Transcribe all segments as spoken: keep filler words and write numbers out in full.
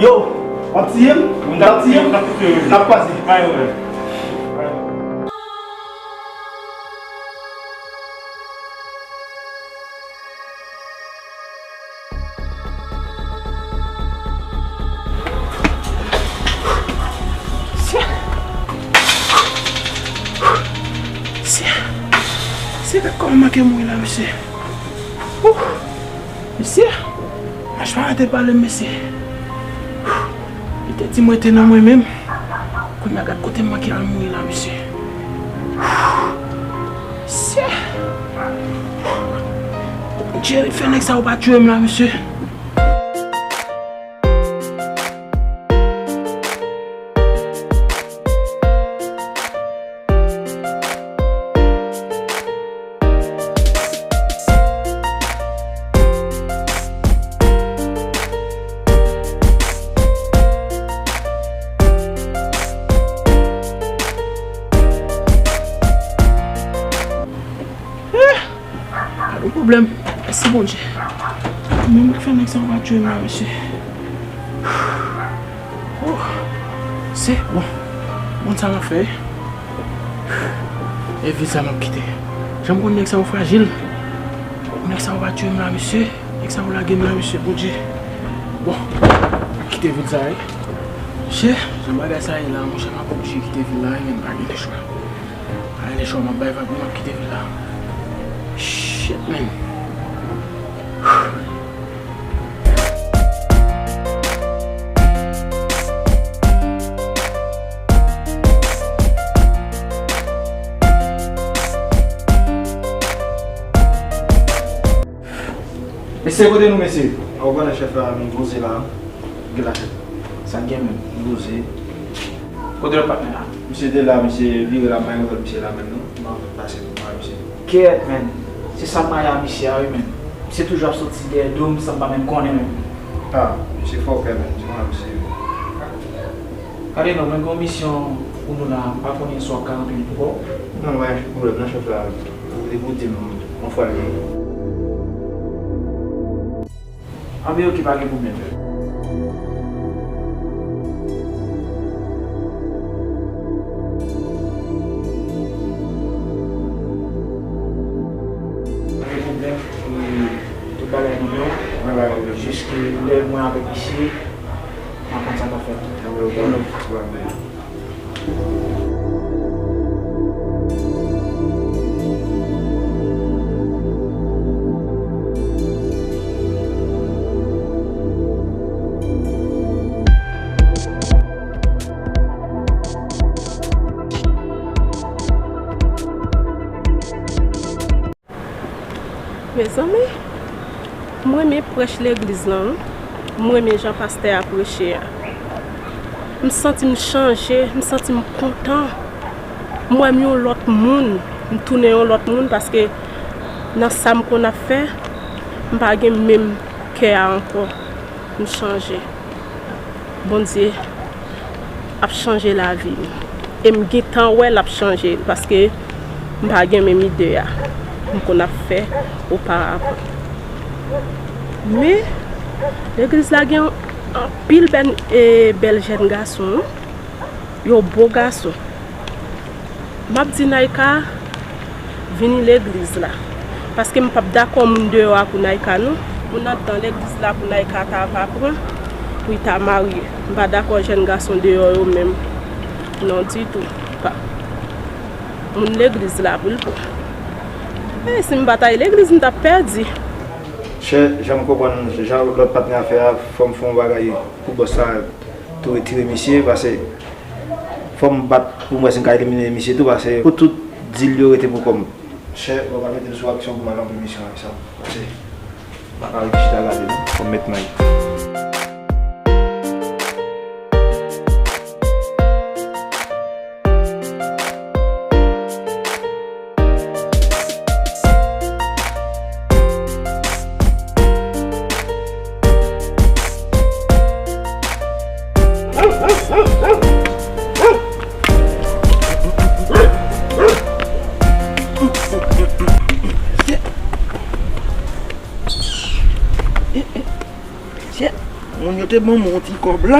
Yo, w ap tiye m? W ap tiye m? N ap kwaze. Mesye, mesye, gad kòman m manke mouri la, mesye. Ouh, mesye, mach pa rete pale m, mesye. Li te di m rete nan mwen menm. Kounye a gad kote m manke al mouri la, mesye. Mesye. Bondye, fè nèg sa yo pa tiye m la, mesye. Eh! Pa gen pwoblèm. Mèsi Bondye. Mwen menm k fè nèg sa yo pa tiye m la, mesye. Oh, se bon. Bon, sa m ap fè. E vil sa m ap kite. Jan m konn nèg sa yo frajil. Nèg sa yo pa tiye m la, mesye. Nèg sa yo lage m la, mesye, Bondye. Bon, m ap kite vil sa, wi. Mesye, jan bagay sa ye la, monchè, m ap oblije kite vil la, wi, men m pa gen lechwa. Pa gen lechwa, m ap bay vag, wi, m ap kite vil la. Shit, man. Mesye, kote nou, mesye? A, ou konnen chèf la, nou poze la. Gen la chèf. Sa n gen menm? Nou poze. Kote lòt patnè a? Misye te la, misye vire la, m pa gen lòt misye la menm non. M pa pase pou mwen, misye. Kèt, men. Se sa m mare a misye a, wi, men. Misye toujou ap soti dèyè do m san m pa menm konnen, men. A, misye fòkè, men. Di mwen, misye. Gade non, mwen gen yon misyon pou nou la, m pa konnen si w ap ka ranpli l pou kò w. Non, pa gen pwoblèm non, chèf la. Ou te pou di m yon fwa l ye. Anben, oke, pa gen pwoblèm. Pa gen pwoblèm, e, tout bagay nan men w. Jis ke lè mwen avèk misye, m ap konn sa k ap fèt. Anben, oke. One love. Mezanmi, m renmen prèch legliz lan, wi. M renmen jan pastè a preche a. M santi m chanje, m santi m kontan. M wè m yon lòt moun, m tounen yon lòt moun paske Nan sa m konn ap fè, m pa gen menm kè a ankò. M chanje. Bondye ap chanje lavi m. E m gentan wè l ap chanje l, paske m pa gen menm ide a m konn ap fè oparavan. Men, legliz la gen anpil bèl, e, bèl jèn gason, wi. Yo bo gason. M ap di Naïka vini legliz la. Paske m p ap dakò moun deyò a pou Naïka, non. Moun anndan legliz la pou Naïka ta va pran, pou l ta marye. M pa dakò jèn gason deyò yo menm. Non, ditou. Pa. Moun legliz la pou l pran. E si m pa t al legliz, m t ap pèdi. Chè, jan m konprann, jan lòt patnè a fè a, fò m fè yon bagay pou bòs la tou retire misye, paske fò m bat pou m wè si m ka elimine misye tou, paske pou tout dil yo rete pou kò m. Chè, bon, m ap mete m sou aksyon pou m al anpil misyon avèk sa. Paske m pa ka rete chita gade, non. Fò m met may. Shit. Moun yo te ban m yon ti kòb la.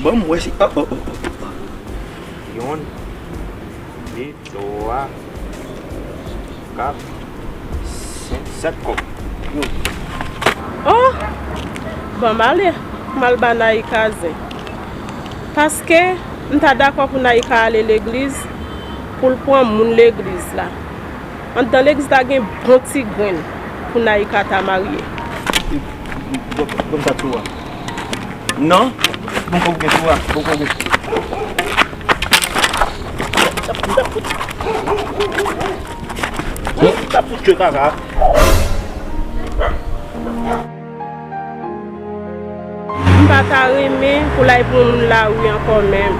Ban m wè si. Oh, oh, oh, oh. Yonn, de, twa, kat, senk, sèt kòb. Yo. Oh! Ban m ale. M al ba Naïka zen. Paske m ta dakò pou Naïka ale legliz, pou l pran moun legliz la. Anndan legliz la gen bon ti grenn pou Naïka ta marye. Bon, bon, sa tou a. Non, bon, bon, bon, tou a, bon, bon, bon. Sa pou, sa pou. Sa pou tchwe kaka. M pa ta renmen pou l al pran moun lari ankò menm.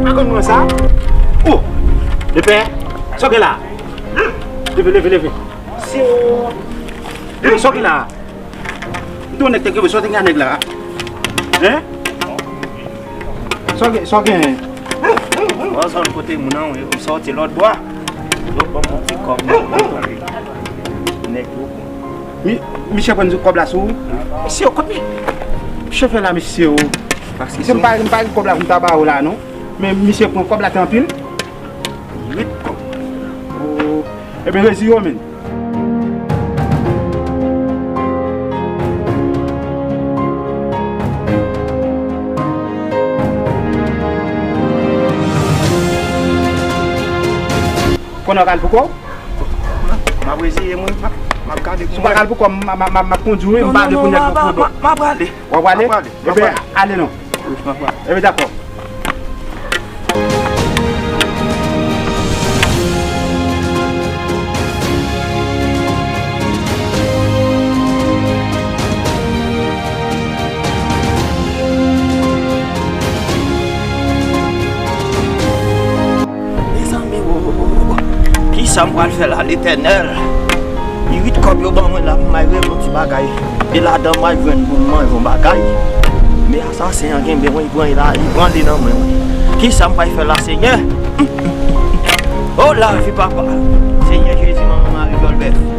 Akonn mwen sa? Oh! Lepè, sa w gen la? Leve, leve, leve. Yo, sa w gen la? M te yon nèg te kenbe, sa w te gen a nèg la? Hein? Sa w gen, sa w gen? Mwen zòn kote moun nan, wi, m sòti lòt bò. Yo ban m yon ti kòb, mwen pale. Nèg yo. Mi, misye pran kòb la sou ou? Misye, kot mi, misye fè la, misye, o. Paske se m pa, m pa gen kòb la pou m ta ba ou la, non. Men misye pran kòb la te anpil? Uit kòb. Oh. Ebyen, rezi yo, men. Konnen w ka al pou kò w? M ap reziye m, wi. M ap, m ap gade pou mwen. Si w pa ka al pou kò w, m, m, m, m ap kondi w, wi. M pa vle pou nèg yo pran w. M ap prale. W ap prale? Ebyen, ale non. Wi, m ap prale. Ebyen, dakò. Mezanmi, o, o, o, o, kisa m pral fè la, Letènèl? Uit kòb yo ban mwen la pou m al regle yon ti bagay. E ladan m al jwenn pou m manje yon bagay. Men asasen an kenbe mwen, li pran, li la, li pran li nan mwen, wi. Kisa m pral fè la, Senyè? O lavi, papa. Senyè Jezi, manman Mari Jòlbèf.